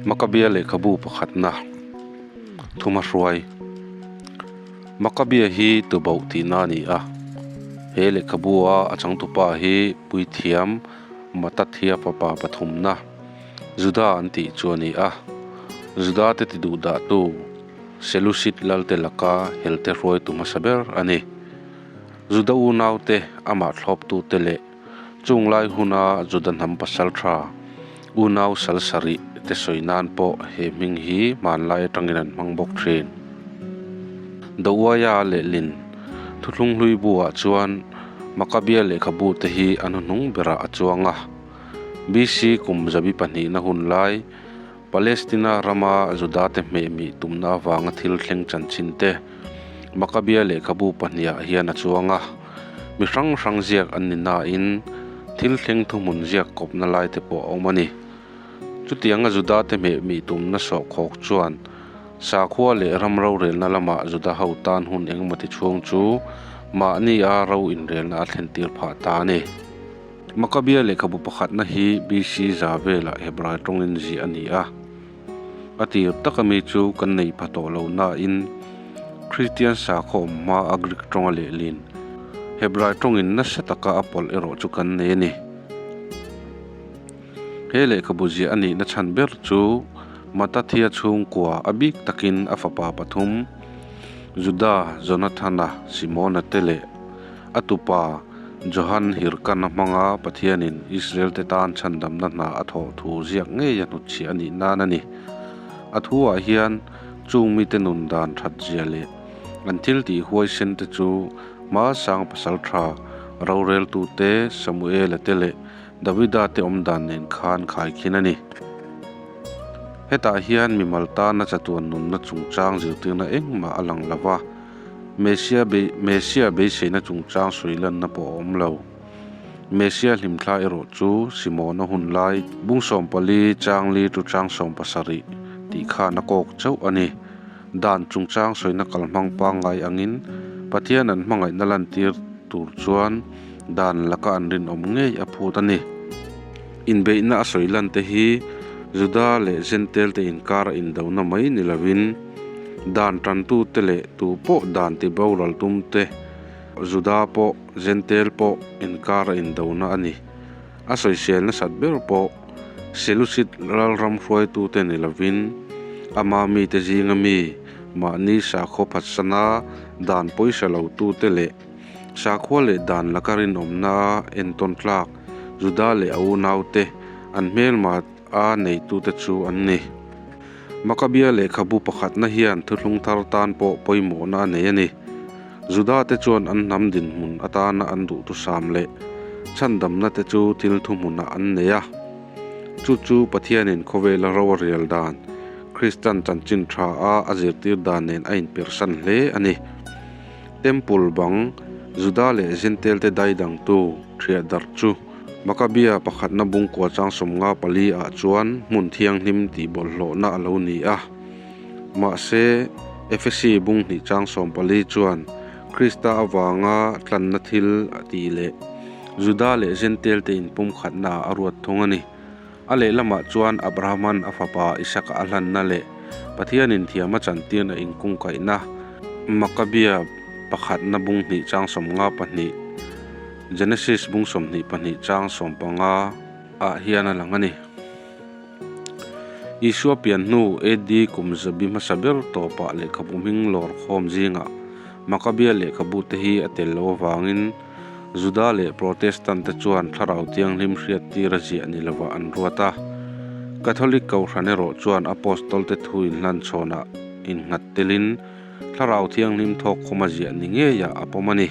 Makabia lehkhabu pakhatna thuma hruai. Makabia hi tuboh tihna a ni a, he lehkhabu a a changtupa hi puithiam Matathia fapa pathumna Juda an tih chu a ni a, Juda te ti duh dahtu Seleucid lalte laka helte hruaitu hmasa ber a ni. Juda unaute amah thlawptute leh Chung lai huna Juda hnam pasal tha unau sal sarih te sawi nan pawh he hming hi hmanlai atangin an hmang bawk thin. Dawuaia lehlin thuthlung hlui buah chuan Makabia lehkhabu te hi a hnuhnung berah a chuang a. BC kum zabi pahnihna hun lai Palestina rama Juda te hmehmih tumna avanga thil thleng chanchin te Makabia lehkhabu pahniha hian a chuang a. Mi hrang hrang ziak an ni nain thil thleng thuhmun ziak kawpna lai te pawh a awm a ni. Chutianga Juda te hmehmih tumna sawhkhawk chuan sakhua leh ram rorelna lama Juda ho tan hun engmawti chhung chu mahni a ro inrelna a thlentir phah ta a ni. Makabia lehkhabu pakhatna hi BC za velah Hebrai tawngin ziah a ni a. A tir taka mi chu kan nei pha tawh lo nain Kristian sakhaw awm hma a Greek tawnga lehlin Hebrai tawngin nasa taka a pawlh erawh chu kan nei a ni. He lehkhabu ziah a nihna chhan ber chu Matathia chhungkua a bik takin a fapa pathum Juda, Jonathana, Simona te leh A tupa, Johan Hirkan a hmanga Pathianin Israel-te tan chhandamna hna a thawh thu ziak ngei a hnutchhiah a nih nan a ni. A thuah hian chung mite nun dan that zia leh an thil tih huaisen te chu hma sang pasal tha roreltute Samuela te leh Davida te awm dan nen khan khaikhin a ni. Hetah hian mimal tana chatuan nunna chungchang zirtirna engmah a lang lo va. Messia bei Messia beiseina chungchang sawi lanna pawh a awm lo. Messia hlimthla erawh chu Simona hun lai bung 14 changli tu chang 17 tih khan a kawk chauh a ni. Dan chungchang sawina kalhmang pangngai angin Pathian an hmangaihna lantir tur chuan dan laka an rinawm ngei a phut a ni. Inbeihna a sawi lan te hi Juda leh Jentail te inkar a indona mai ni lovin, Dan tantute leh tu pawh dan ti boral tumte, Juda pawh, Jentail pawh inkar a indona a ni. A sawisel nasat ber pawh Seleucid lalram hruaitute ni lovin, ama mite zinga mi mahni sakhaw phatsana dan pawisa lotute leh sakhua leh dan laka rinawmna entawn tlak Juda leh a unaute an hmelma a neitute chu an ni. Makabia lehkhabu pakhatna hian thuthlung thar tan pawh pawimawhna a nei a ni. Judate chuan an hnam dinhmun atana an duhthusam leh chhandamna te chu thil thuhmunah an nei a. Chu chu Pathianin khawvela ro a rial dan, Kristan chanchin tha a a zirtir dan nen a inpersan hle a ni. Temple bang, Juda leh Jentail-te daidangtu thiah darh chu Makabia pakhatna bungkua chang 54 ah chuan hmun thianghlim tih bawlhhlawhna a lo ni a. Mahse, Efesi bung hnih chang 14 chuan Krista avanga tlanna thil a tih leh Juda leh Jentail te inpumkhatna ah a ruat thung a ni. A lehlamah chuan Abrahaman a fapa Isaka a hlanna leh Pathianin thiam a chantirna inkungkaihna Makabia pakhatna bung hnih chang 52, Genesis bung 22 chang 15 ah hian a lang a ni. Isua pian hnu AD kum zabi hmasa ber tawpah lehkhabu hming lawr khawm zingah Makabia lehkhabu te hi a tel lo avangin Juda leh Protestant te chuan thlarau thianghlim hriattir a ziah ni lovah an ruat a. Catholic Kohhran erawh chuan Apostol te thu inhlan chhawnah innghat telin Thlarau Thianghlim thawk khawm a ziah ni ngeiah a pawm a ni.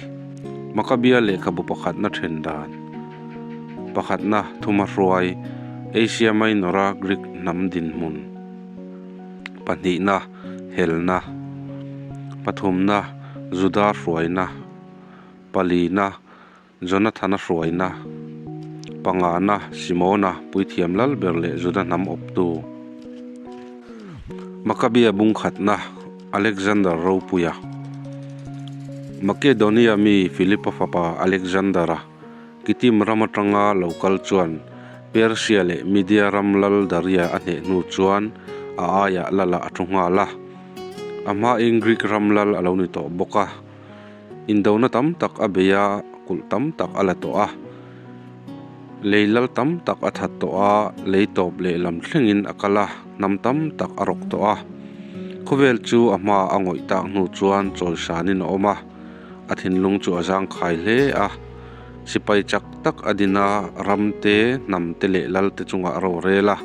Makabia lehkhabu pakhatna then dan pakhatna thuma hruai Asia Minor-a Greek hnam dinhmun pahnihna helna pathumna Juda hruaina palina Jonathana hruaina, pangana, Simona, puithiam lal ber leh Juda hnam awptu, Makabia bungkhatna, Alexander ropuia, Makedonia mi Philipa fapa Alexander-a Kitim ram atanga lo kal chuan Persia leh Media ram lal Daria a hneh hnu chuan a aiah lalah a thu nghal a. A hmain Greek ram lal a lo ni tawh bawk a. Indona tam tak a bei a, kulh tam tak a la tawh a. Lei lal tam tak a that tawh a, lei tawp lehlam thlengin a kal a, hnam tam tak a rawk tawh a. Khawvel chu a hmaah a ngawih tak hnu chuan chawisanin a awm a, a thinlung chu a zangkhai hle a. Sipai chak tak a din a, ram te, hnam te leh lal te chungah a ro rel a,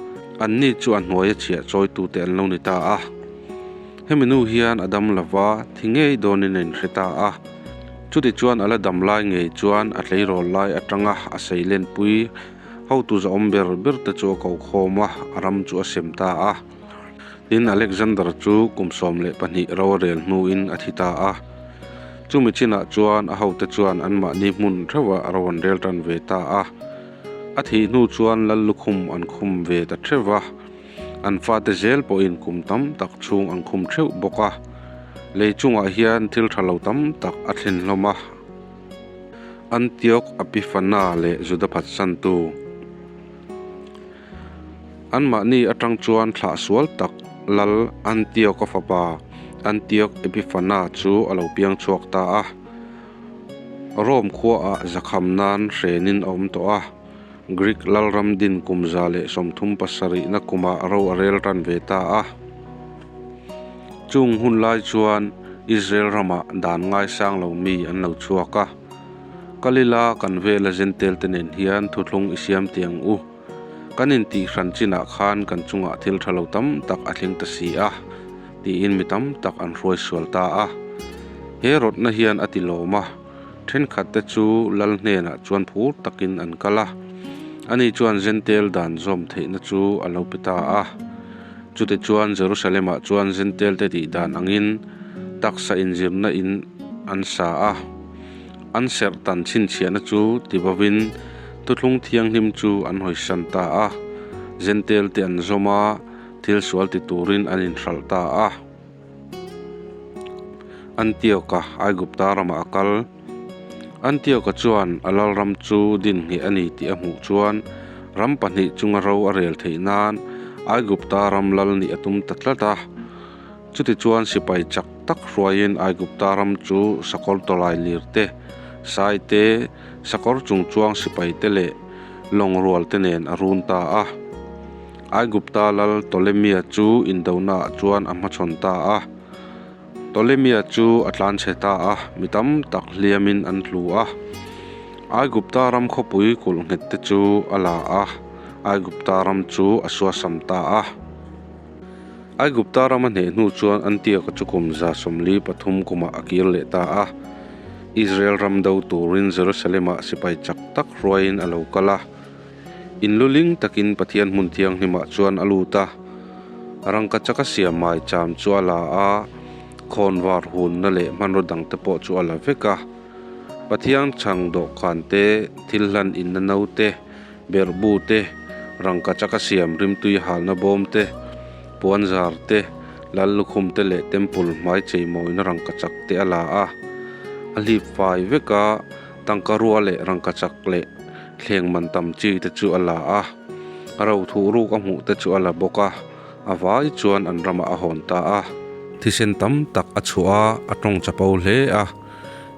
anni chu a hnuaia chhiah chawitute an lo ni ta a. Hemi nu hian a dam lova, thi ngei dawnin a inhre ta a. Chutichuan a la dam lai ngei chuan a tleirawl lai atanga a seilenpui hotu zahawm ber ber te chu a ko khawm a, a ram chu a sem ta a. Tin, Alexander chu kum 12 ro a rel hnuin a thi ta a. Chumi chinah chuan a hote chuan anmahni hmun theuhah ro an rel tan ve ta a. A thih hnu chuan lal lukhum an khum ve ta theuh va. An fate zel pawhin kum tam tak chhung an khum theuh bawk a, lei chungah hian thil tha lo tam tak a thlen hlawm a. Antioch Epifana leh Juda phatsantu anmahni atang chuan thlah sual tak lal Antioch-a fapa Antioch Epifana chu a lo piang chhuak ta a. Rome khuaah zakham nan hrenin a awm tawh a. Greek lalram din kum 137na kumah ro a rel tan ve ta a. Chung hun lai chuan Israel ramah dan ngaisang lo mi an lo chhuak a. Kalila kan vela Jentail te nen hian thuthlung i siam tih ang u. Kan intih hran chinah khan kan chungah thil tha lo tam tak a thleng ta si a, tiin mi tam tak an hruai sual ta a. He rawtna hian a ti lawm a. Thenkhatte chu lal hnenah chuan phur takin an kal a, ani chuan Jentail dan zawm theihna chu a lo pe ta a. Chutichuan Jerusalemah chuan Jentail-te tih dan angin taksa inzirna in an sa a, an serh tan chhinchhiahna chu tibovin thuthlung thianghlim chu an hawisan ta a, Jentail-te an zawm a, thil sual ti turin an inhralh ta a. Antioch-a Aigupta ramah a kal. Antioch-a chuan a lalram chu din ngheh a ni tih a hmuh chuan ram pahnih chunga ro a rel theih nan Aigupta ram lal nih a tum ta tlat a. Chutichuan sipai chak tak hruaiin Aigupta ram chu sakawr tawlai lir te, sai te, sakawr chungchuang sipai te leh lawng rual te nen a run ta a. Aigupta lal Ptolemia chu indonaah chuan a hmachhawn ta a. Ptolemia chu a tlanchhe ta a, mi tam tak hliamin an tlu a. Aigupta ram khawpui kulh nghet te chu a la a, Aigupta ram chu a suasam ta a. Aigupta ram a hneh hnu chuan Antioch-a chu kum 143 kumah a kir leh ta a. Israel ram do turin Jerusalem-ah sipai chak tak hruaiin a lo kal a. Inluling takin Pathian hmun thianghlimah chuan a lut a, rangkachaka siam maicham chu a la a, khawnvar hunna leh hmanraw dangte pawh chu a la vek a. Pathian chhang dawhkan te, thil hlan inna no te, berhbu te, rangkachaka siam rimtui halna bawm te, puanzar te, lal lukhum te leh temple hmai cheimawina rangkachak te a la a, a hlip fai vek a, tangka rua leh rangkachak leh Thleng man tam chi te chu a la a, a ro thuh ruk a hmuh te chu a la bawk a, a vai chuan an ramah a hawn ta a. Thisen tam tak a chhuah a, a tawng chapo hle a.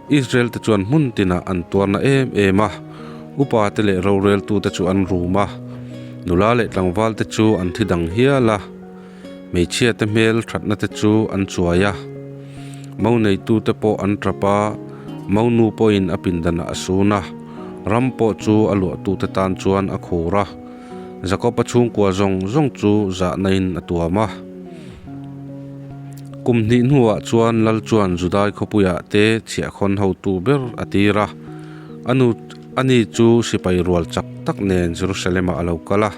Israel te chuan hmun tinah an tuarna em em a, upa te leh roreltu te chu an rum a, nula leh tlangval te chu an thi dang hial a, hmeichhia te hmel thatna te chu an chuai a, mo neitu te pawh an tap a, mo nu pawhin a pindanah a sun a, ram pawh chu a luahtu te tan chuan a khur a, Jakob-a chhungkua zawng zawng chu zahna in a tuam a. Kum hnih hnuah chuan Lal chuan Judai khawpuiah te chhiahkhawn hotu ber a tir a, a nu ani chu sipai rual chak tak nen Jerusalem-ah a lo kal a.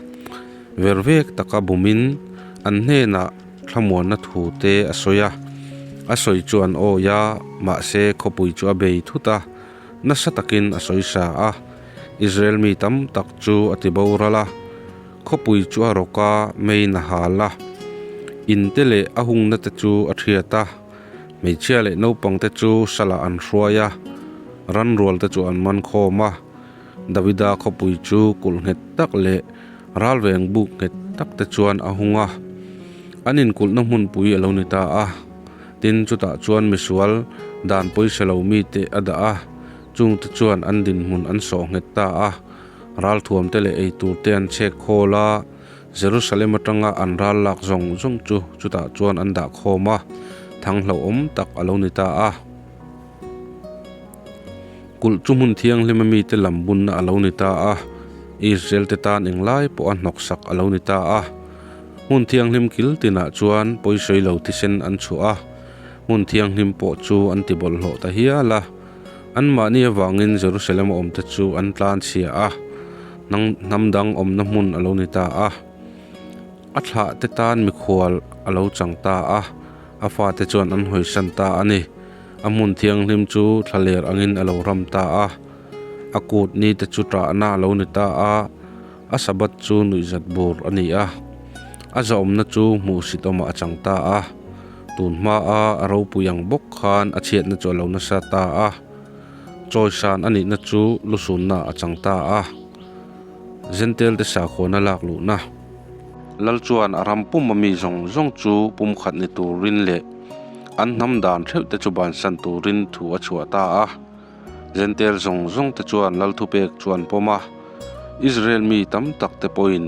Ver vek taka bumin an hnenah thlamuanna thu te a sawi a, a sawi chu an awi a, mahse khawpui chu a bei thut a, nasa takin a sawi sa a, Israel mi tam tak chu a ti boral a, khawpui chu a rawk a, meiin a hal a, in te leh a hungna te chu a thiat a, hmeichhia leh naupang te chu salah an hruai a, ranrual te chu an man khawm a. Davida khawpui chu kulh nghet tak leh ralveng buk nghet tak te chuan a hung a, an inkulhna hmunpui a lo ni ta a. Tin, chutah chuan misual dan pawisa lo mite a dah a, chungte chuan an dinhmun an sawh nghet ta a. Ralthuam te leh eitur te an chhek khawl a, Jerusalem atanga an ral lak zawng zawng chu chutah chuan an dah khawm a, thang hlauhawm tak a lo ni ta a. Kulh chu hmun thianghlima mite lam bunna a lo ni ta a, Israel te tan englai pawh a hnawksak a lo ni ta a. Hmun thianghlim kil tinah chuan pawisawi lo thisen an chhuah a, hmun thianghlim pawh chu an ti bawlhhlawh ta hial a. Anmahni avangin Jerusalem a awmte chu an tlan chhia a, hnam dang awmna hmun a lo ni ta a. A thlahte tan mikhual a lo chang ta a, a fate chuan an hawisan ta a ni. A hmun thianghlim chu thlaler angin a lo ram ta a, a kut nite chu ṭahna a lo ni ta a, a Sabbath chu nuihzat bur a ni a, a zahawmna chu hmuhsitawmah a chang ta a, tun hmaa a ropui ang bawk khan a chhiatna chu a lo nasa ta a, chawisan a nihna chu lusunna a chang ta a, Jentail te sakhuana lak luhna. Lal chuan a ram pum a mi zawng zawng chu pumkhat ni turin leh an hnam dan theuh te chu bansan turin thu a chhuah ta a. Jentail zawng zawng te chuan Lal thupek chu an pawm a, Israel mi tam tak te pawhin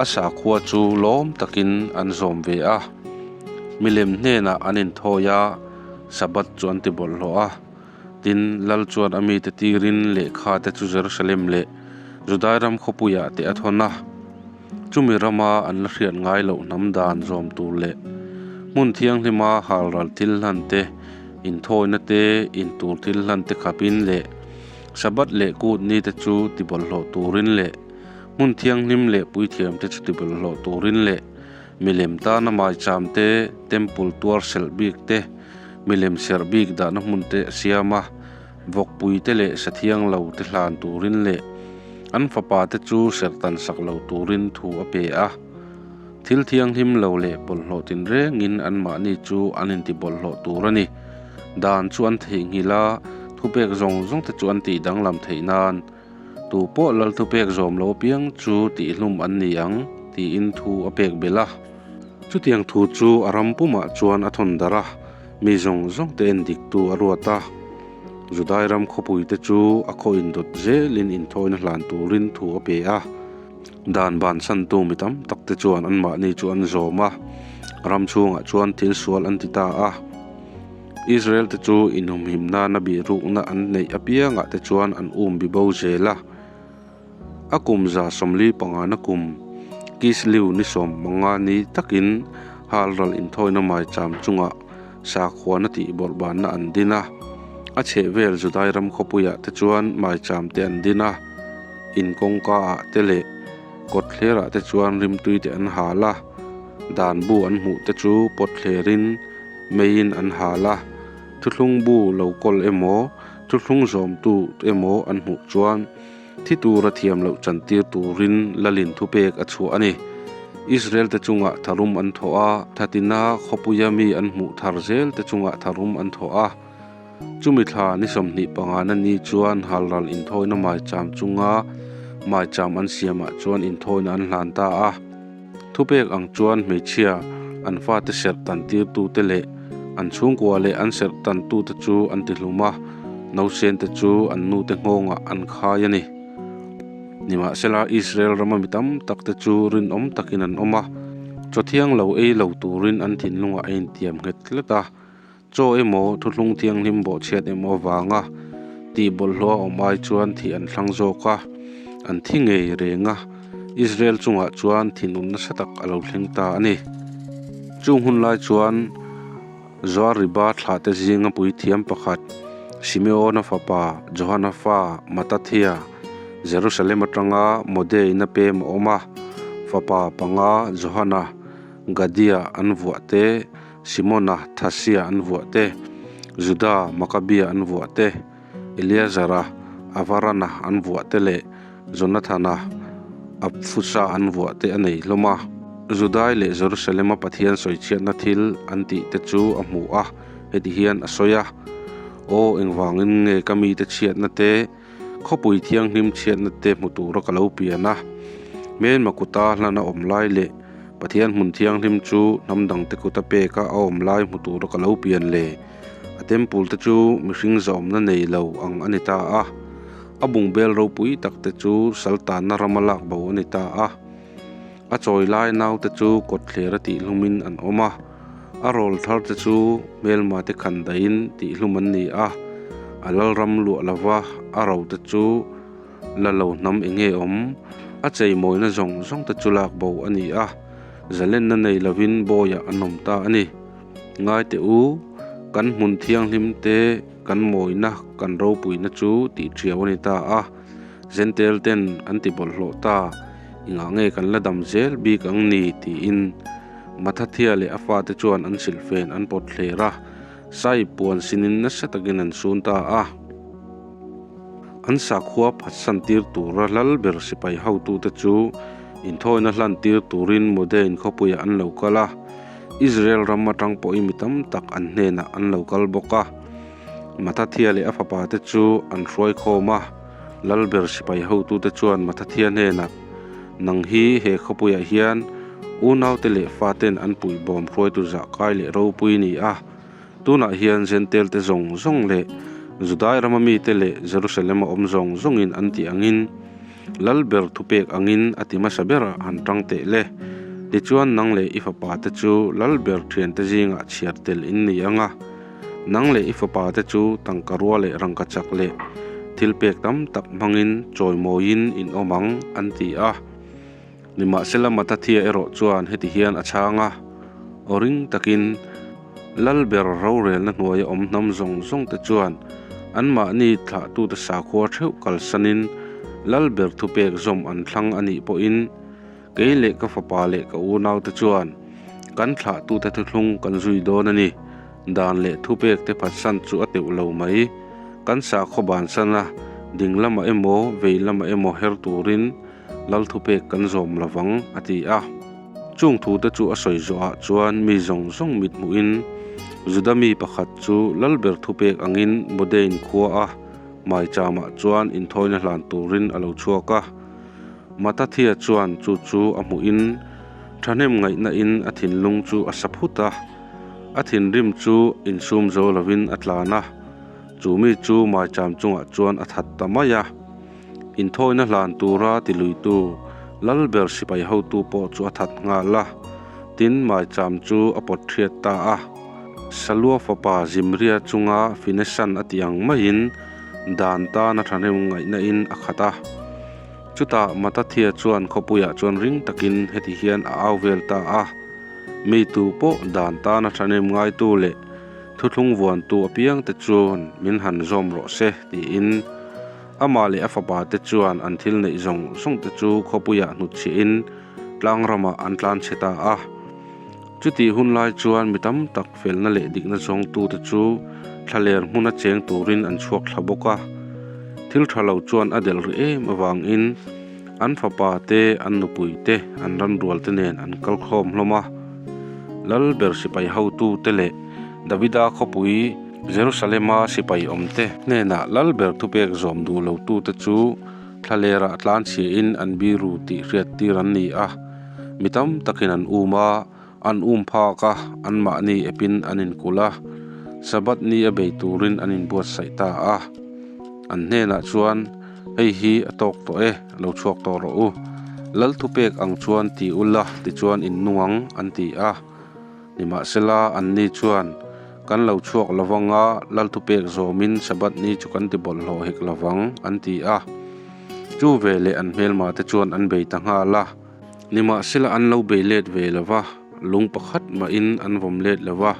a sakhua chu lawm takin an zawm ve a. Milem hnenah an inthawi a, Sabbath chu an ti bawlhhlawh a. Tin, Lal chuan a mite tirin lehkha te chu Jerusalem leh Judai ram khawpuiah te a thawn a. Chumi rama an la hriat ngai loh hnam dan zawm tur leh hmun thianghlima halral thil hlan te, inthawina te, intur thil hlan te khapin leh Sabbath leh kut ni te chu tibawlhhlawh turin leh hmun thianghlim leh puithiam te chu tibawlhhlawh turin leh milem tana maicham te, temple tuar selh bik te, Milem serh bik dahna hmun te a siam a, vawkpui te leh sathiang lo te hlan turin leh an fapa te chu serh tan sak lo turin thu a pe a. Thil thianghlim lo leh bawlhhlawh tinrengin anmahni chu an inti bawlhhlawh tur a ni. Dan chu an theihnghilh a, thupek zawng zawng te chu an tih danglam theih nan tu pawh lal thupek zawm lo apiang chu tihhlum an ni ang tiin thu a pek belh a. Chutiang thu chu a ram pumah chuan a thawn darh a, mi zawng zawng te en diktu a ruat a. Judai ram khawpui te chu a khaw indawt zelin inthawina hlan turin thu a pe a. Dan bansantu mi tam tak te chuan anmahni chu an zawm a, ram chhungah chuan thil sual an ti ta a. Israel te chu inhumhim nana bihrukna an neih apiangah te chuan an um bi bo zel a. A kum 75na kum, Kislew ni 15 ni takin halral inthawina maicham chungah sakhuana tih bawrhbanna an din a. A chhehvel Judai ram khawpuiah te chuan maicham te an din a, in kawngkaah te leh kawtthlerah te chuan rimtui te an hal a, dan bu an hmuh te chu pawtthlerin meiin an hal a, thuthlung bu lo kawl emaw, thuthlung zawmtu emaw an hmuh chuan Thi tura thiam loh chantir turin Lalin thupek a chhuah a ni. Israel-te chungah tharum an thawh a, Thatina khawpuia mi an hmuh thar zelte chungah tharum an thawh a. Chumi thla ni 25na ni chuan halral inthawina maicham chunga maicham an siamah chuan inthawina an hlan ta a. Thupek ang chuan hmeichhia an fate serh tantirtute leh an chhungkua leh an serh tantute chu an tihlum a, nausente chu an nute nghawngah an khai a ni. Nimahsela, Israel rama mi tam takte chu rinawm takin an awm a, chaw thiang lo ei lo turin an thinlungah a intiam nghet tlat a. Chaw emaw, thuthlung thianghlim bawhchhiat emaw avanga tih bawlhhlawh a awm ai chuan thih an thlang zawk a, an thi ngei reng a, Israel chungah chuan thinur nasa tak a lo thleng ta a ni. Chung hun lai chuan Zoariba thlahte zinga puithiam pakhat, Simeona fapa Johana fa Matathia, Jerusalem atanga Modeina pem a awm a, fapa panga Johana, Gadia an vuah te, Simona, Thasia an vuah te, Juda, Makabia an vuah te, Eleazara, Avarana an vuah te leh Jonathana, Apfusa an vuah te a nei hlawm a. Judai leh Jerusalema Pathian sawichhiatna thil an tih te chu a hmu a, heti hian a sawi a, Aw, engvangin nge ka mite chhiatna te? Khawpui thianghlim chhiatna te hmu tura ka lo pian a, hmelma kuta hlan a awm lai leh Pathian hmun thianghlim chu hnam dangte kuta peka a awm lai hmu tura ka lo pian le. A temple te chu mihring zahawmna nei lo ang a ni ta a, a bungbel ropui tak te chu saltanna rama lak bo a ni ta a. A chawi lai naute chu kawtthler a tihhlumin an awm a, a rawl thar te chu hmelma te khan daihin tihhlum an ni a, a lalram luah lova a ro te chu la lo hnam eng nge awm, a cheimawina zawng zawng te chu lak bo a ni a, zalenna nei lovin bawiah an awm ta a ni. Ngai teh u, kan hmun thianghlim te kan mawina kan ropuina chu tih thiau a ni ta a. Zentel ten an ti bawlhhlawh ta, engah nge kan la dam zel bik ang ni? tiin Mathathia leh a fate chuan an silhfen an pawt thler a, sai puan sinin nasa takin an sun ta a. An sakhua phatsan tir tura lal ber sipai hotute chu inthawina hlan tir turin Modein khawpuiah an lo kal a, Israel ram atang pawhin mi tam tak an hnenah an lo kal bawk a. Mathathia leh a fapate chu an hruai khawm a, Lalber sipai hotute chuan Mathathia hnenah, Nang hi he khawpuiah hian unaute leh faten an puihbawm hruaitu zahkai leh ropui ni a, tunah hian Zentelte zawng zawng leh Judai rama mite leh Jerusalema awm zawng zawngin an tih angin, Lalber thupek angin a ti hmasa berah han tang teh le. Tichuan nang leh i fapate chu Lalber thiante zingah chhiar tel in ni ang a. Nang leh i fapa te chu tangka rua leh rangka chak leh thil pek tam tak hmangin chawimawiin in awm ang, an ti a. Nimahsela Matathia erawh chuan heti hian a chhang a, Aw ring takin, Lalber rorelna hnuaia awm hnam zawng zawng te chuan anmahni thlahtute sakhua theuh kalsanin Lalber thupek zawm an thlang a nih pawhin, Kei leh ka fapa leh ka unaute chuan kan thlahtute thuthlung kan zui dawn a ni. Dan leh thupekte phatsan chu a teuh lo mai. Kan sakhaw bansan a, ding lamah emaw vei lamah emaw her turin lal thupek kan zawm lo vang, a ti a. Chung thute chu a sawi zawhah chuan mi zawng zawng mit hmuhin Juda mi pakhat chu lalber thupek angin Modein khua a maicham-ah chuan inthawina hlan turin a lo chhuak a. Matathia chuan chu chu a hmuhin thahnem ngaihna-in a thinlung chu a sa phut a, a thinrim chu insum zo lovin a tlan a, chu mi chu maicham chungah chuan a that ta mai a. Inthawina hlan tura tiluitu Lalber sipai hotu pawh chu a that nghal a, tin maicham chu a pawt thiat ta a. Salua fapa Zimria chunga Finesan a tih ang maiin dan tana thahnem ngaihna-in a khat a. Chutah Matathia chuan khawpuiah chuan ring takin heti hian a au vel ta a, Mi tu pawh dan tana thahnem ngaitu leh thuthlung vuantu apiangte chuan min han zawm rawh se, tiin amah leh a fapate chuan an thil neih zawng zawngte chu khawpuiah hnutchhiahin tlang ramah an tlan chhe ta a. Chutih hun lai chuan mi tam tak felna leh dikna zawngtute chu thlaler hmuna cheng turin an chhuak thla bawk a. Thil tha lo chuan a delh rih em avangin an fapa te, an nupui te, an ranrual te nen an kal khawm hlawm a. Lalber sipai hotute leh Davida khawpui Jerusalema sipai awmte hnenah Lalber thupek zawm duh lotute chu thlalerah tlanchhiahin an biru tih hriattir an ni a. Mi tam takin an um a, an um phak a, anmahni epin an inkulh a, Sabbath ni a bei turin an inbuatsaih ta a. An hnenah chuan, Hei hi a tawk tawh e, lo chhuak tawh rawh u. Lal thupek ang chuan ti ula, tichuan in nung ang, an ti a. Nimahsela, anni chuan, Kan lo chhuak lo vang a, Lal thupek zawmin Sabbath ni chu kan ti bawlhhlawh hek lo vang, an ti a. Chu veleh an hmelma te chuan an bei ta nghal a. Nimahsela an lo bei let ve lo va, lung pakhat mahin an vawm let lo va,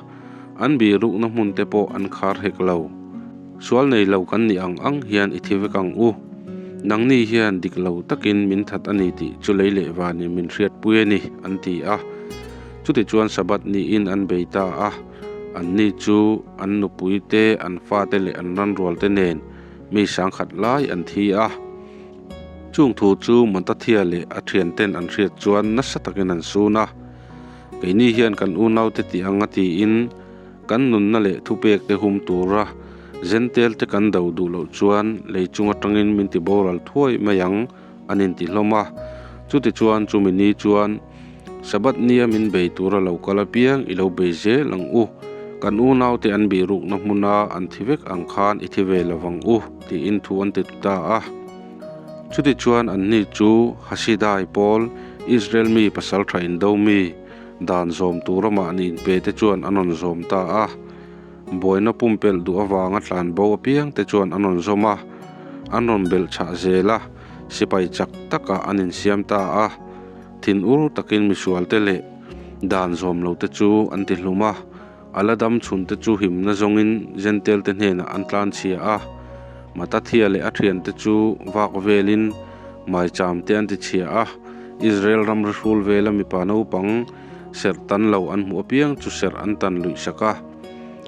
an birukna hmun te pawh an khar hek lo. Sual nei lo kan nih ang ang hian i thi vek ang u. Nangni hian dik lo takin min that a ni tih chu lei leh vanin min hriatpui a ni, an ti a. Chutichuan Sabbath niin an bei ta a, anni chu an nupui te, an fate leh an ranrual te nen mi sangkhat lai an thi a. Chung thu chu Matathia leh a thianten an hriat chuan nasa takin an sun a, Keini hian kan unaute tih anga tiin kan nunna leh thupekte hum tura Zentelte kan do duh loh chuan lei chung atangin min ti boral thuai mai ang an inti hlawm a. Chutichuan chumi ni chuan Sabbath nia min bei tura lo kal apiang i lo bei zel ang u, kan unaute an bihrukna hmuna an thi vek ang khan i thi ve lo vang u tiin thu an ti ta a. Chutichuan anni chu Hasidai pawl, Israel mi pasal tha indo mi, dan zawm tura mahni inpe te chuan an rawn zawm ta a. Buaina pumpelh duh avanga tlan bo apiang te chuan an rawn zawm a, an rawn belh chhah zel a, sipai chak takah an insiam ta a. Thinur takin misualte leh dan zawm lote chu an ti hlum a, a la dam chhunte chu himna zawngin Zentelte hnenah an tlanchhia a. Matathia leh a thiante chu vak velin maicham te an ti chhia a, Israel ramri hrul vela mipa naupang serh tan lo an hmuh apiang chu serh an tan luih sak a.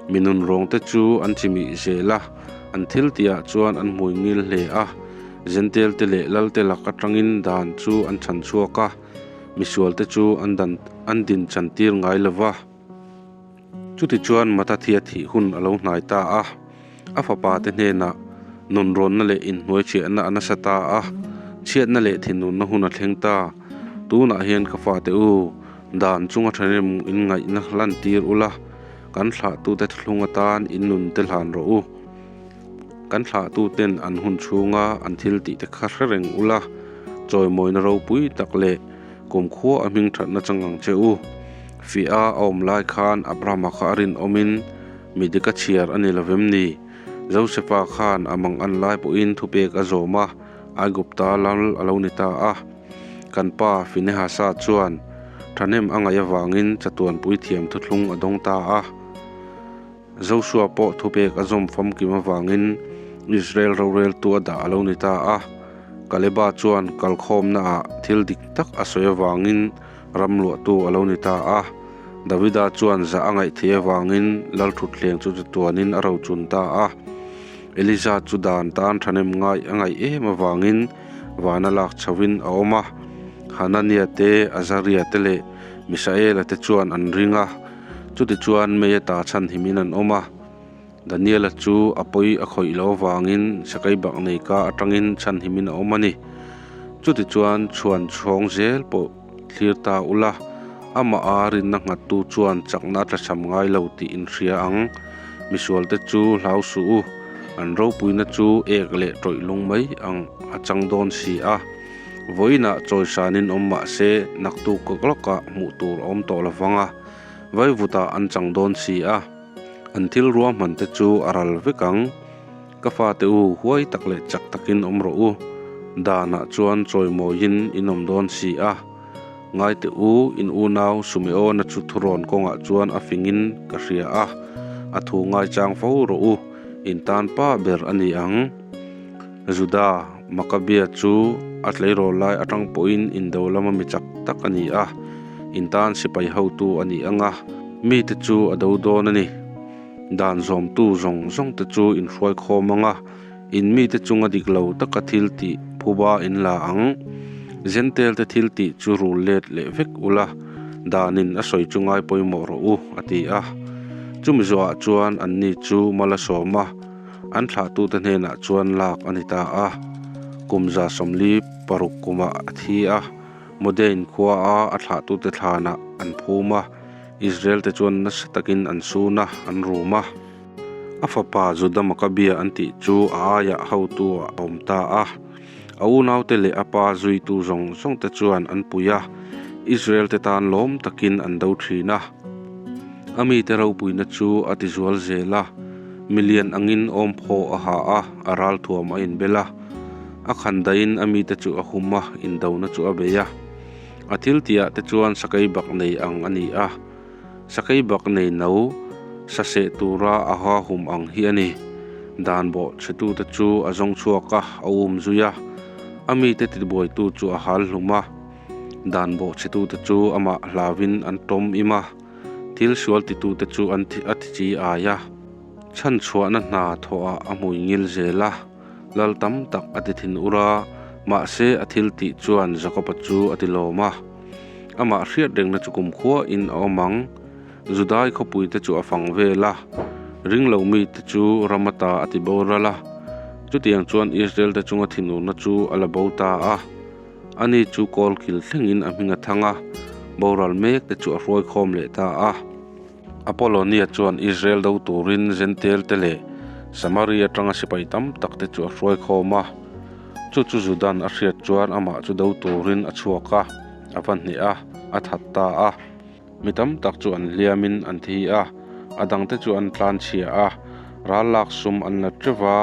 Mi nunrawng te chu an chimih zel a, an thil tihah chuan an hmui ngil hle a. Zentel te leh lal te lak atangin dan chu an chhan chhuak a, misual te chu an dan an din chan tir ngai lo va. Chutichuan Matathia thih hun a lo hnai ta a, a fapa te hnenah nunrawnna leh inhnuaichhiahna a nasa ta a, chhiatna leh thinurna hun a thleng ta. Tunah hian ka fate u, dan chunga thahnem inngaihna hlantir ula, kan thlahtute thlung atan in nun te hlan rawh u. Kan thlahtuten an hun chhunga an thil tih te kha hre reng ula, chawimawina ropui tak leh kumkhua a hming thatna chang ang che u. Fiah a awm lai khan Abrahama kha a rinawmin mi dik a chhiar a ni lo vem ni? Josefa khan a mang an lai pawhin thupek a zawm a, Aigupta lal a lo ni ta a. Kan pa Finehasa chuan thahnem a ngaih avangin chatuan puithiam thuthlung a dawng ta a. Joshua pawh thupek a zawm famkim avangin Israel roreltu a dah a lo ni ta a. Kaleba chuan kalkhawmnaah thil dik tak a sawi avangin ram luahtu a lo ni ta a. Davida chuan zah a ngaih theih avangin lalthutthleng chu chatuanin a rochun ta a. Elija chu dan tan thahnem ngai a ngaih em avangin vana lak chhoin a awm a. Hanania te, Azaria te leh Misaela te chuan an ring a. Chutichuan mei ata chhanhimin an awm a, Daniela chu a pawi a khawih loh avangin Sakaibak nei ka atangin chhanhimin a awm a ni. Chutichuan chhuan chhawng zel pawh thlir ta ula, amah a rinna nghattu chuan chakna a tlachham ngai lo tih in hria ang. Misualte chu hlau suh u, an ropuina chu ek leh tawih lung mai ang a chang dawn si a. Vawiinah chawisanin awm mah se, naktuk lawkah hmuh tur a awm tawh lo vang a, vaivutah an chang dawn si a, an thil ruahman te chu a ral vek ang. Ka fate u, huai tak leh chak takin awm rawh u, danah chuan chawimawiin in awm dawn si a. Ngaite u, in unau Sumeona chu thurawn kawngah chuan a fingin ka hria a, a thu ngaichang fo rawh u, in tan pa ber a ni ang. Juda Makabia chu a tleirawl lai atang pawhin indo lama mi chak tak a ni a, in tan sipai hotu a ni ang a, mite chu a do dawn a ni. Dan zawmtu zawng zawng te chu in hruai khawm ang a, in mite chunga dik lo taka thil tih phuba in la ang. Zentel te thil tih chu rul let leh vek ula, danin a sawi chu ngai pawimawh rawh u, a ti a. Chumi zawhah chuan anni chu mal a sawm a. An thlahtute hnenah chuan lak a ni ta a, kum 76 kumah a thi a, Modein khuaa a thlahtute thlanah an phum a, Israel-te chuan nasa takin an sun a, an rum a. A fapa Juda Makabia an tih chu a aiah hotu a awm ta a, a unaute leh a pa zuitu zawng zawngte chuan an pui a, Israel-te tan lawm takin an do thin a. A mite ropuina chu a tizual zel a, milian angin awmphaw a ha a, a ralthuam a inbel a. A khandaiin a mite chu a hum a, indona chu a bei a. A thiltihah te chuan sakei bak nei ang a ni a, sakei bak nei no sa seh tura a ha hum ang hi a ni. Dan bawhchhetute chu a zawng chhuak a, a um zui a, a mite tibuaitu chu a hal hlum a. Dan bawhchhetute chu amah hlauvin an tawm im a, thil sual titute chu an a ti chi ai a. Chhanchhuahna hna thawhah a hmui ngil zel a, lal tam tak a ti thin ur a, mahse a thil tih chuan Jakoba chu a ti lawm a. Amah hriat rengna chu kumkhuain a awm ang. Judai khawpuite chu a fang vel a. Ring lo mite chu ram ata a ti boral a, chutiang chuan Israel-te chunga thinurna chu a la bo ta a. Ani chu kawlkil thlengin a hming a thang a, boral mekte chu a hruai khawm leh ta a. Apollonia chuan Israel do turin Zentail-te leh Samaria atanga sipai tam takte chu a hruai khawm a. Chu chu Judan a hriat chuan amah chu do turin a chhuak a, a va hneh a, a that ta a. Mi tam tak chu an hliamin an thi a, a dangte chu an tlanchhia a. Ral lak sum an la teuh va,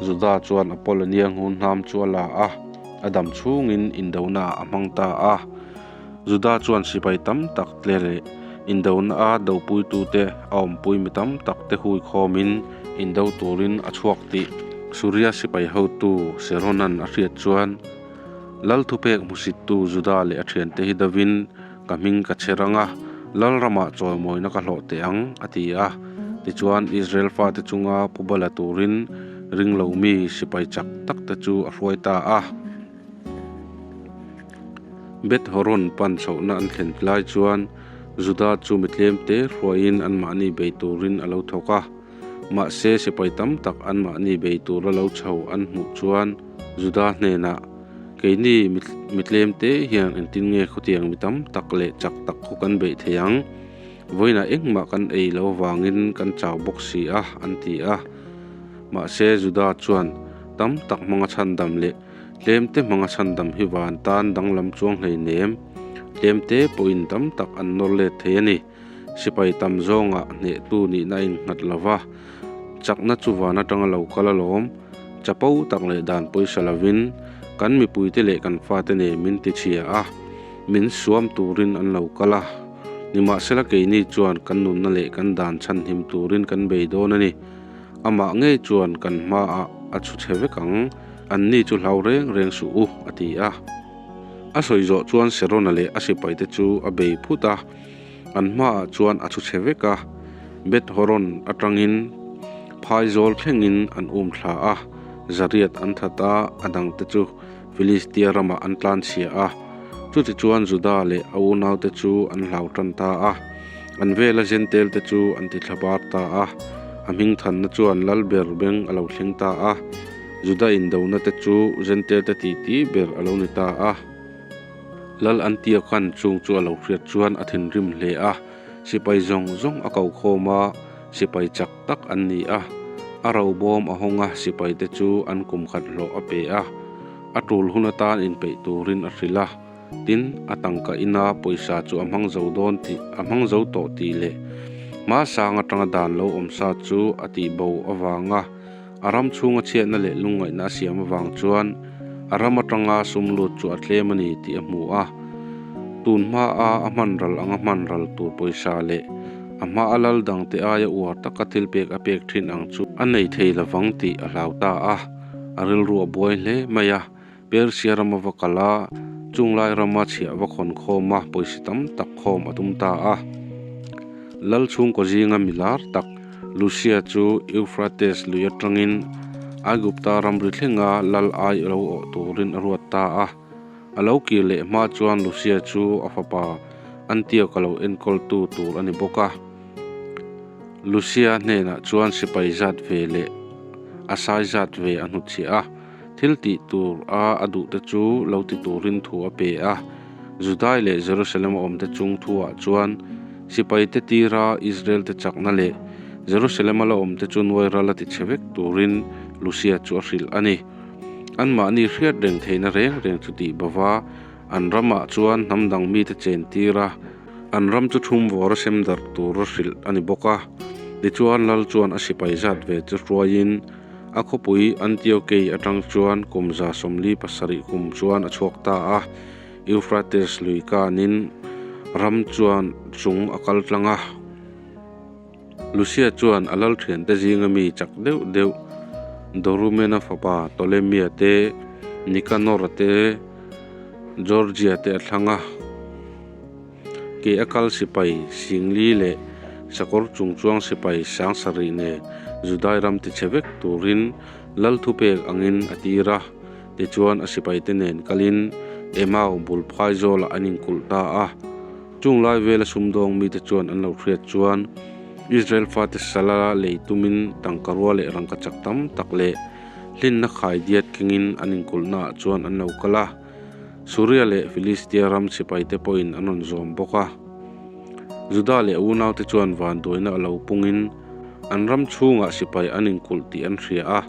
Juda chuan Apollonia ngun hnam chu a la a, a dam chhungin indonaah a hmang ta a. Juda chuan sipai tam tak tle leh indona a dopuitute a awmpui mi tam tak te hui khawmin indo turin a chhuak tih Suria sipai hotu Seronan a hriat chuan Lal thupek hmusittu Juda leh a thiante hi dovin ka hming ka chher ang a, Lal ramah chawimawina ka hlawh teh ang, a ti a. Tichuan Israel fate chunga puba la turin ringlo mi sipai chak tak te chu a hruai ta a. Beth Horon pan chhohna an thlen lai chuan Juda chu mi tlemte hruaiin anmahni bei turin a lo thawk a. Mahse sipai tam tak anmahni bei tura lo chho an hmuh chuan Juda hnenah, Keini mi tlemte hian engtin nge khawtiang mi tam tak leh chak tak khu kan beih thei ang? Vawiinah engmah kan ei lo vangin kan chau bawk si a, an ti a. Mahse Juda chuan tam tak hmanga chhandam leh Tlemte hmanga chhandam hi van tan danglam chuang hleinem. Tlemte pawhin tam tak an nawr let thei a ni. Sipai tam zawngah hnehtu nihna a innghat lo va, chakna chu van atanga lo kal alawm. Chapo tak leh dan pawisa lovin kan mipuite leh kan fate nen min tichhia a, min suam turin an lo kal a. Nimahsela keini chuan kan nunna leh kan dan chhanhim turin kan bei dawn a ni. Amah ngei chuan kan hmaah a chhu chhe vek ang, anni chu hlau reng reng suh u, a ti a. A sawi zawh chuan Serona leh a sipaite chu a bei phut a, an hmaah chuan a chhu chhe vek a. Beth Horon atangin phaizawl thlengin an um thla a, Zariat an that a, a dangte chu Filistia ramah an tlanchhia a. Chutichuan Juda leh a unaute chu an hlau tan ta a. An vela Jentail te chu an ti thla bar ta a, a hming thanna chuan lal ber beng a lo thleng ta a, Juda indona te chu Jentail te titi ber a lo ni ta a. Lal Antioch-an chung chu a lo hriat chuan a thinrim hle a, sipai zawng zawng a ko khawm a, sipai chak tak an ni a, a robawm a hawng a, sipai te chu an kum khat hlawh a pe a, a tul hun atan inpeih turin a hrilh a. Tin, a tangka ina pawisa chu a hmang zo dawn tih a hmang zo tawh tih leh hmasang atanga dan lo awm sa chu a tih bo avanga a ram chhunga chhiatna leh lungngaihna a siam avang chuan a ram atanga sum lut chu a tlem a ni tih a hmu a. Tun hmaa a hman ral anga hman ral tur pawisa leh a hmaa lal dangte aia uar taka thil pek a pek thin ang chu a nei thei lovang tih a hlau ta a, a rilru a buai hle mai a. Persia rama va kal a, chunglai rama chhiah va khawn khawm a, pawisa tam tak khawm a tum ta a. Lal chhungkaw zinga mi lar tak Lusia chu Euphrates lui atangin Aigupta ramri thlenga lal ai lo awh turin a ruat ta a. A lo kir leh hma chuan Lusia chu a fapa Antioch a lo enkawltu tur a ni bawk a. Lusia hnenah chuan sipai zat ve leh a sai zat ve a hnutchhiah a. Thil tih tur a a duhte chu lo ti turin thu a pe a. Judai leh Jerusalem a awmte chung thuah chuan sipaite tira Israelte chakna leh Jerusalem a la awmte chu nuai ral a ti chhe vek turin Lusia chu a hrilh a ni. Anmahni hriat reng theihna reng reng chu tih bova an ramah chuan hnam dang mite chen tir a, an ram chu thum vawra sem darh tur a hrilh a ni bawk a. Tichuan Lal chuan a sipai zat ve chu hruaiin, A khawpui Antiokei atang chuan kum 47 kum chuan a chhuak ta a, Euphrates lui kanin ram chuan chung a kal tlang a. Lusia chuan a lal thiante zinga mi chak deuh deuh Dorumena fapa Ptolemia te, Nikanora te, Georgia te a thlang a. Ke a kal sipai Singli leh sakawr chungchuang sipai Sangsarih nen Judai ram tichhe vek turin lal thupek angin a tir a. Tichuan a sipaite nen kalin Emau bul phai zawlah an inkulh ta a. Chung lai vela sumdawng mite chuan an lo hriat chuan Israel fate sala lei tumin tangkarua leh rangkachak tam tak leh hlinna khaidiat kengin an inkulhnaah chuan an lo kal a. Suria leh Filistia ram sipaite pawhin an rawn zawm bawk a. Juda leh a unaute chuan vanduaina a lo pungin an ram chhungah sipai an inkulh tih an hria a,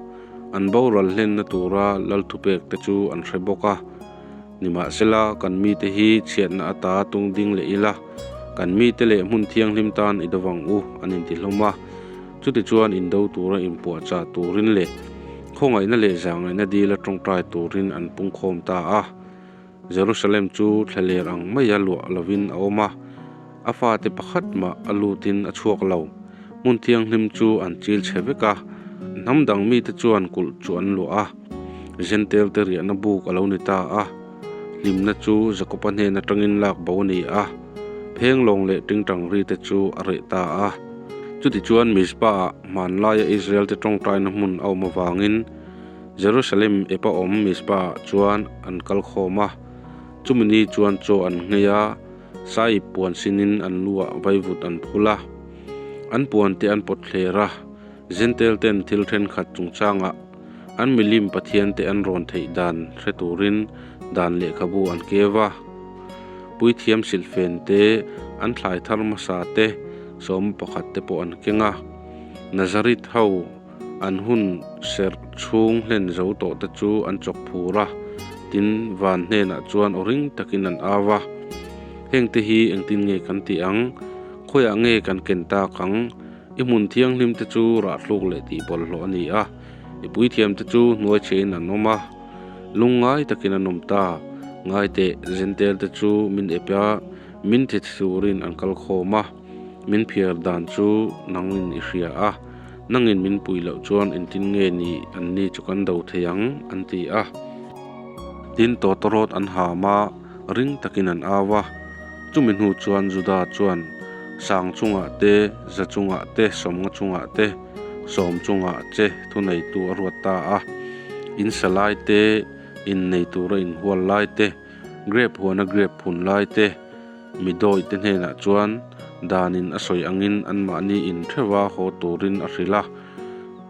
an boral hlenna tura lal thupekte chu an hre bawk a. Nimahsela, kan mite hi chhiatna ata tung ding leh ila, kan mite leh hmun thianghlim tan i do vang u, an inti hlawm a. Chutichuan indo tura inpuahchah turin leh khawngaihna leh zahngaihna dila tawngtai turin an pungkhawm ta a. Jerusalem chu thlaler ang maia luah lovin a awm a, a fate pakhat mah a lutin a chhuak lo. Hmun thianghlim chu an chil chhe vek a, hnam dang mite chuan kulh chu an luah a, Jentail te riahna buk a lo ni ta a. Hlimna chu Jakoba hnen atangin lak bo a ni a, phenglawng leh tingtang ri te chu a reh ta a. Chutichuan Mizpah-ah hmanlaia Israel te tawngtaina hmun a awm avangin Jerusalem epa awm Mizpah-ah chuan an kal khawm a. Chumi ni chuan chaw an nghei a, saiip puan sinin an luah vaivut an phul a, an puan te an pawt thler a. Jentail ten thil thenkhat chungchangah an milim pathiante an rawn theih dan hre turin dan lehkhabu an keu a. Puithiam silhfen te, an thlai thar hmasa te, sawma pakhat te pawh an keng a. Nazareth ho an hun serh chhung hlen zo tawh te chu an chawk phur a, tin van hnenah chuan aw ring takin an au a. Hengte hi engtin nge kan tih ang? Khawiah nge kan ken tak ang? I hmun thianghlim te chu rahthluk leh tih bawlhhlawh a ni a, i puithiam te chu hnuai chhein an awm a, lungngai takin an awm ta. Ngai teh, Jentail te chu min ep a, min thi turin an kal khawm a, min phiar dan chu nangin i hria a, nangin min pui loh chuan engtin nge ni anni chu kan do thei ang, an ti a. Tin, tawtawrawt an ham a, ring takin an au a. Chumi hnu chuan Juda chuan sang chungah te, za chungah te, sawmnga chungah te, sawm chungah che thuneitu a ruat ta a. In sa lai te, innei tura inhual lai te, grep huana grep phun lai te, mi dawi te hnenah chuan danin a sawi angin anmahni in theuha haw turin a hrilh a.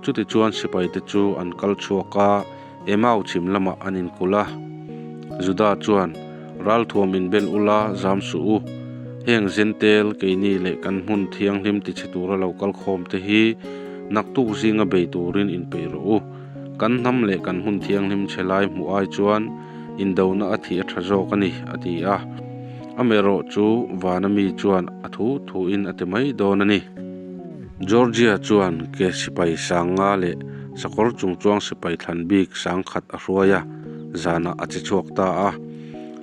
Chutichuan sipaite chu an kal chhuak a. Emau chhim lamah an inkulh a, Juda chuan, Ralthuam inbel ula, zam suh u. Heng Jentail, keini leh kan hmun thianghlim tichhe tura lo kal khawm te hi naktuk zinga bei turin inpeih rawh u. Kan hnam leh kan hmun thianghlim chhe lai hmuh ai chuan indona a thih a tha zawk a ni, a ti a. Amaherawh chu vana mi chuan a thu thuin a ti mai dawn a ni. Georgia chuan ke sipai sanga leh sakawr chungchuang sipai thlan bik sangkhat a hruai a, zanah a che chhuak ta a.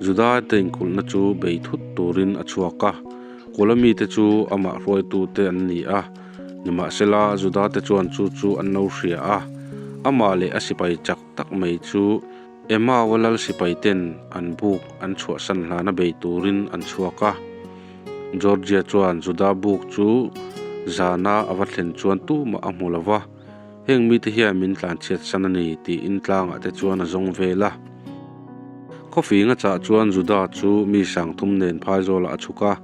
Juda te inkulhna chu bei thut turin a chhuak a, kula mite chu amah hruaitute an ni a. Nimahsela, Juda te chuan chu chu an lo hria a, amah leh a sipai chak tak mai chu Emau-a lal sipai ten an buk an chhuahsan hlana bei turin an chhuak a. Georgia chuan Juda buk chu zana a va thlen chuan tumah a hmu lo va. Heng mite hian min tlanchhiat san a ni tiin tlangah te chuan a zawng vel a. Khawfing a chah chuan Juda chu mi sangthum nen phaizawlah a chhuk a,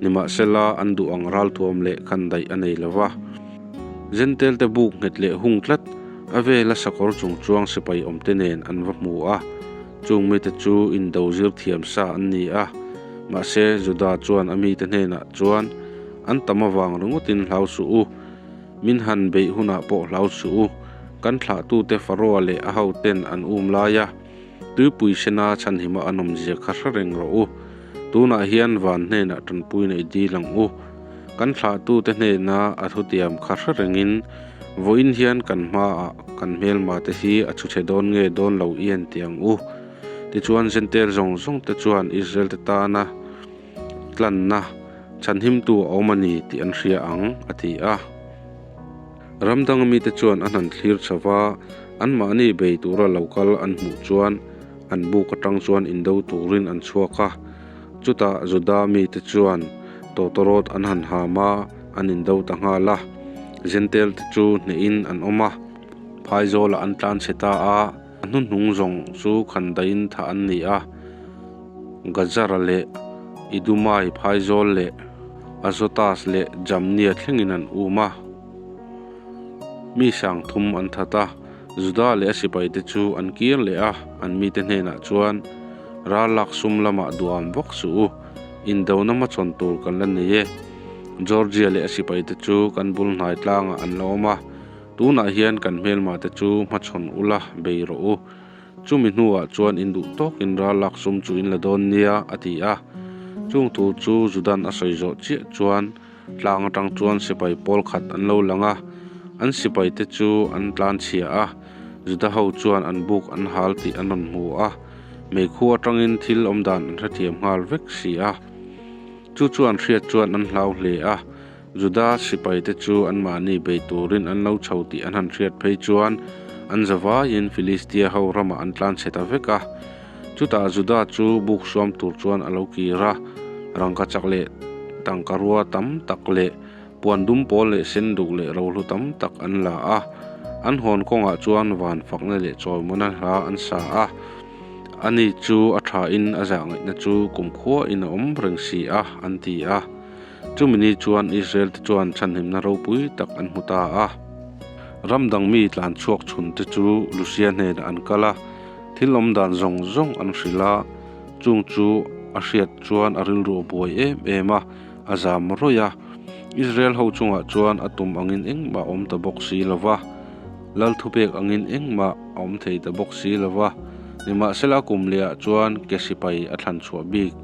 nimahsela an duh ang ralthuam leh khan daih a nei lo va. Jentail te buk nghet leh hung tlat a vela sakawr chung chuang sipai awmte nen an va hmu a, chung mite chu indo zir thiam sa an ni a. Mahse Juda chuan a mite hnenah chuan, An tam avang ringawtin hlau suh u. Min han beih hunah pawh hlau suh u, kan thlahtute Faroa leh a hoten an um lai a, tuipui sena chhanhima an awmzia kha hre reng rawh u. Tunah hian van hnenah tanpui neih dil ang u. Kan thlahtute hnena a thutiam kha hre rengin vawiin hian kan hmaah kan hmelmate hi a chhuchhe dawn nge dawn lo i en tih ang u. Tichuan Jentail zawng zawngte chuan Israelte tana tlanna chhanhimtu a awm a ni tih an hria ang, a ti a. Ram danga mite chuan a hnan thlir chho va, anmahni bei tura lo kal an hmuh chuan an buk atang chuan indo turin an chhuak a. Chutah Juda mite chuan tawtawrawt an han ham a, an indo ta nghal a. Jentail te chu hnehin an awm a, phaizawlah an tlanchhe ta a. A hnuhnung zawng chu khandaiin thah an ni a, Gazara leh Idumai phaizawl leh Azotas leh Jamnia thlengin an um a. Mi 3000 an that a, Juda leh a sipaite chu an kir leh a, an mite hnenah chuan, Ral lak sum lamah duham vak suh u, indona hmachhawn tur kan la nei e. Georgia leh a sipaite chu kan bul hnai tlangah an la awm a, tunah hian kan hmelmate chu hmachhawn ula bei rawh u. Chumi hnuah chuan in duh tawkin ral lak sum chu in la dawn nia, a ti a. Chung thu chu Judan a sawi zawh chiah chuan Tlang atang chuan sipai pawl khat an lo lang a, an sipaite chu an tlan chhia a, Juda ho chuan an buk an hal tih an rawn hmu a, meikhu atangin thil awm dan an hrethiam nghal vek si a. Chu chu an hriat chuan an hlau hle a, Juda sipaite chu anmahni bei turin an lo chho tih an han hriat phei chuan an zavaiin Filistia ho ramah an tlan chhe ta vek a. Chutah Juda chu buk suam tur chuan a lo kir a, rangka chak leh tangka rua tam tak leh puan dum pawl leh sen duk leh rohlu tam tak an la a. An hawn kawngah chuan van fakna leh chawimawna hla an sa a. Ani chu a thain a zah ngaihna chu kumkhuain a awm reng si a, an ti a. Chumi ni chuan Israel te chuan chhanhimna ropui tak an hmu ta a. Ram dang mi tlan chhuak chhun te chu Lusia hnenah an kal a. Thil awm dan zawng zawng an hrilh a, chung chu a hriat chuan a rilru a buai em em a, a zam rawih a. Israel ho chungah chuan a tum angin engmah a awm ta bawk si lo va, lal thupek angin engmah a awm thei ta bawk si lo va. Nimahsela kum lehah chuan ke sipai a thlan chhuah bik.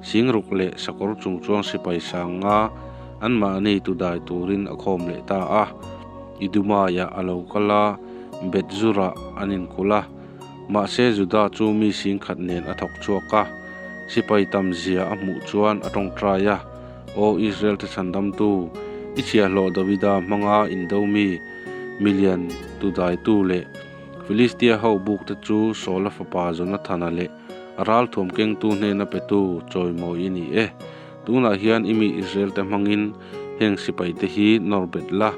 Singruk leh sakawr chung chuang sipai sang nga anmahni tudai turin a khawm leh ta a. Idumaiah a lo kal a, Beth-zurah an inkulh a. Mahse Juda chu mi 10,000 nen a thawk chhuak a, sipai tam zia a hmuh chuan a tawngtai a, Aw Israel te chhandamtu, i chhiahhlawh Davida hmanga indo mi, milian tudaitu leh Filistia ho bukte chu Saula fapa Jonathana leh a ralthuam kengtu hnena petu chawimawi i ni e. Tunah hian i mi Israel te hmangin heng sipai te hi nawr bet la,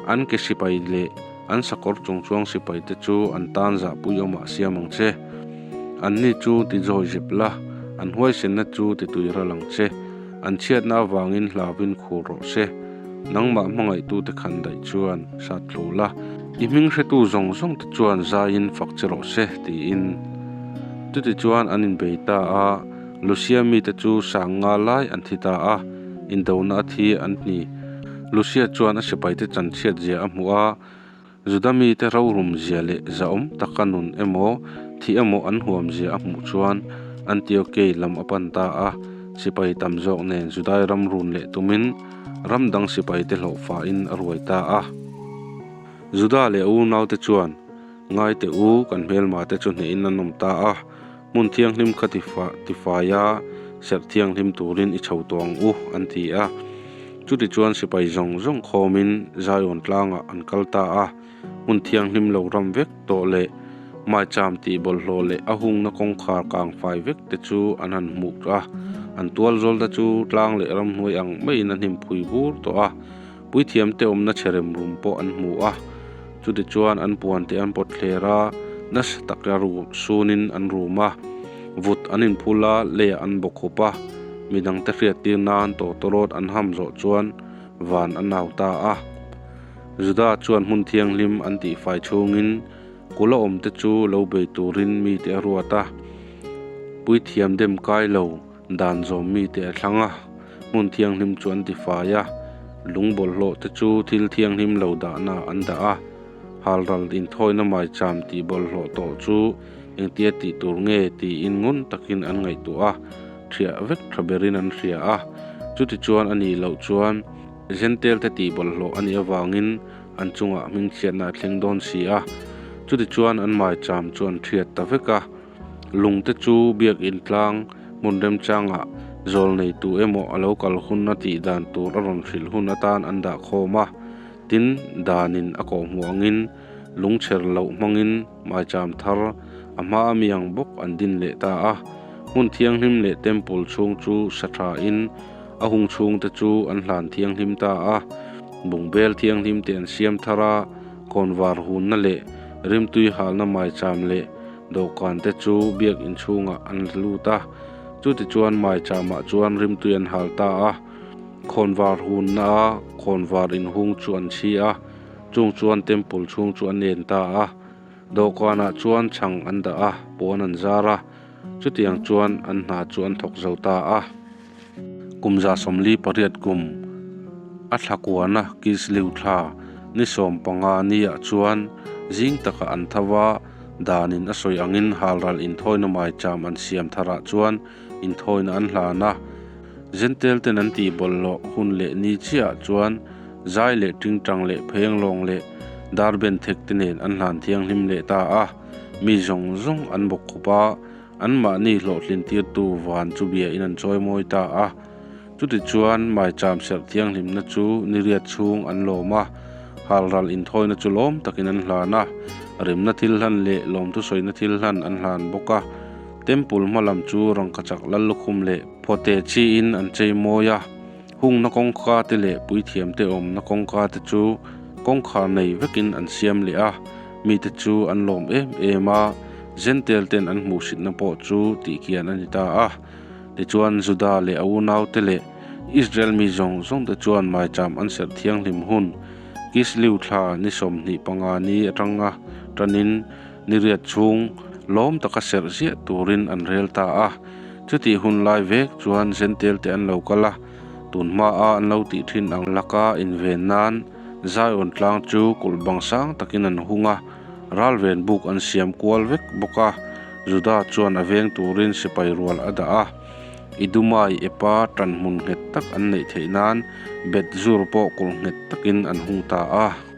an ke sipai leh an sakawr chungchuang sipai te chu an tan zahpui awmah siam ang che. Anni chu ti zawi zep la, an huaisenna chu ti tui ral ang che. An chhiatna avangin hlauvin khur rawh se. Nangmah hmangaihtute khan daih chuan sat thlu la, i hming hretu zawng zawng te chuan zaiin fak che rawh se, tiin. Chutichuan an inbei ta a. Lucia mite chu 5000 lai an thi ta a, indona a thi an ni. Lucia chuan a sipaite chanchhiat zia a hmu a, Juda mite rorum zia leh zahawm taka nun emaw, thi emaw an huam zia a hmuh chuan Antiokei lam a pan ta a, sipai tam zawk nen Judai ram run leh tumin ram dang sipaite hlawhfain a ruai ta a. Juda leh a unaute chuan, Ngai teh u, kan hmelmate chu hnehin an awm ta a, Hmun thianghlim kha tifai a, serh thianghlim turin i chho tawh ang u, an ti a. Chutichuan sipai zawng zawng khawmin Zion tlangah an kal ta a, hmun thianghlim lo ram vek tawh leh maicham tih bawlhhlawh leh a hungna kawngkhar kang fai vek te chu an han hmuh a. An tual zawl te chu tlang leh ramhnuai ang maiin a hnim phui bur tawh a, puithiamte awmna chhe rem rum pawh an hmu a. Chutichuan an puante an pawt thler a, nasa taka sunin an rum a, vut an inphul a, leiah an bawkhup a, midangte hriattir nan tawtawrawt an ham zawh chuan van a nau ta a. Juda chuan hmun thianghlim an tihfai chhungin kula awmte chu lo bei turin mite a ruat a, puithiam dem kai lo Dan zawm mite a thlang a, hmun thianghlim chu an tifai a, lung bawlhhlawh te chu thil thianghlim lo dahna an dah a, halral inthawina maicham tih bawlhhlawh tawh chu engtia tih tur nge tiin ngun takin an ngaihtuah a, ṭhiah vek ṭha berin an hria a, chutichuan a nih loh chuan Jentail te tih bawlhhlawh a nih avangin an chungah hmingchhiatna a thleng dawn si a, chutichuan an maicham chu an ṭhiat ta vek a. Lungte chu biakin tlang hmun remchangah zawl nei tu emaw a lo kal hun a tih dan tur a rawn hrilh hun atan an dah khawm a, tin danin a kawhhmuh angin lungchher loh hmangin maicham thar a hma a mi ang bawk an din leh ta a. Hmun thianghlim leh temple chhung chu sa thain a hung chhungte chu an hlan thianghlim ta a, bungbel thianghlim te an siam thar a, kawnvar hunna leh rimtui halna maicham leh Dawhkan te chu biakin chhungah an la lut a, chutichuan maicham ah chuan rimtui an hal ta a. Khawnvar hunnaa khawnvar inhung chu an chhi a, chung chuan temple chhung chu an en ta a. Dawhkanah chuan chhang an dah a, puan an zar a, chutiang chuan an hna chu an thawk zo ta a. Kum 78 kum a thla kuana Kislew thla ni 15 niah chuan zing takah an tho a, danin a sawi angin halral inthawina maicham an siam tharah chuan inthawina an hlan a. Zentel ten an tih bawlhhlawh hun leh ni chiahah chuan zai leh tingtang leh phenglawng leh darben thek te nen an hlan thianghlim leh ta a, mi zawng zawng an bawk khup a, anmahni hlawhtlin tirtu van chu biain an chawimawi ta a. Chutichuan maicham serh thianghlimna chu niriat chhung an lawm a, halral inthawina chu lawm takin an hlan a, remna thil hlan leh lawmthusawina thil hlan an hlan bawk a. Temple hma lam chu rangkachak lal lukhum leh phawte chiin an chei mawi a, hungna kawngka te leh puithiam te awmna kawngka te chu kawngkhar nei vekin an siam leh a, mite chu an lawm em em a, Zentel ten an hmuhsitna pawh chu tihkian a ni ta a. Tichuan Juda leh a unaute leh Israel mi zawng zawng te chuan maicham an serh thianghlim hun Kislew thla ni 25 ni atanga tanin Niriat chhung lawm taka serh ziah turin an rel ta a, chutih hun lai vek chuan Zentel te an lo kal a, tun hmaa an lo tih thin ang laka inven nan Zion tlang chu kulh bang sang takin an hung a, ralven buk an siam kual vek bawk a, Juda chuan a veng turin sipai rual a dah a, Idumai epa tanhmun nghet tak an neih theih nan Beth-zur pawh kulh nghet takin an hung ta a.